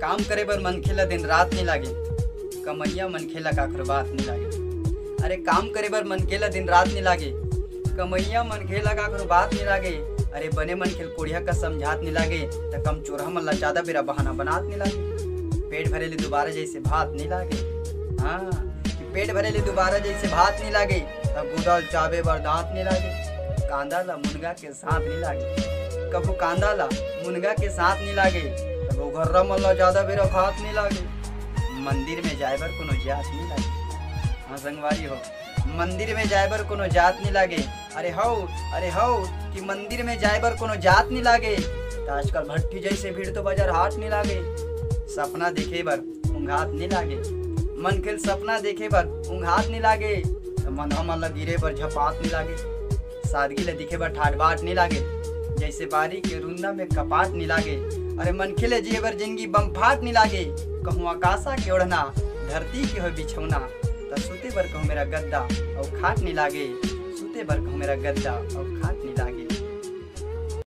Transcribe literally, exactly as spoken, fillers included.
काम करे बर मनखे ला दिन रात नी लागे, कमइया मनखे ला काखरो बात नी लागे। अरे काम करे बर मनखे ला दिन रात नी लागे, कमइया मनखे ला काखरो बात नी लागे। अरे बने मनखे ल कोढ़िया का समझात नी लागे, त कमचोरहा मन ला जादा बेरा बहाना बनात नी लागे। पेट भरे ले दोबारा जइसे भात नी लागे। हाँ, कि पेट भरे ले दोबारा जइसे भात नी लागे, त गुदा ल चाबे बर दांत नी लागे। कांदा ला मुनगा के साथ नी लागे, कभू कांदा ला मुनगा के साथ नी लागे, कभू घर्रा मन ला जादा बेरा भात नी लागे। मंदिर में जाए बर कोनो जात नी लागे। हाँ संगवारी हो, मंदिर में जाए बर कोनो जात नी लागे। अरे हौ, अरे हौ, कि मंदिर में जाए बर कोनो जात नी लागे। त आजकल भट्टी जइसे भीड़ तो बाजार हाट नी लागे। सपना देखे बर उंघात नी लागे, मनखे ल सपना देखे बर उंघात नी लागे। त मनहा मन ला गिरे बर झपात नी लागे, सादगी ला दिखे बर ठाट बाट नी लागे, जइसे बारी के रुंदा में कपाट नी लागे। अरे मनखे ले जिए बर जिंदगी बम फाट नी लागे, कहूँ आकाशा के ओढ़ना, धरती के होय बिछौना, त सुते बर कहूँ मेरा गद्दा अउ खाट नी लागे, सुते बर कहूँ मेरा गद्दा अउ खाट नी लागे।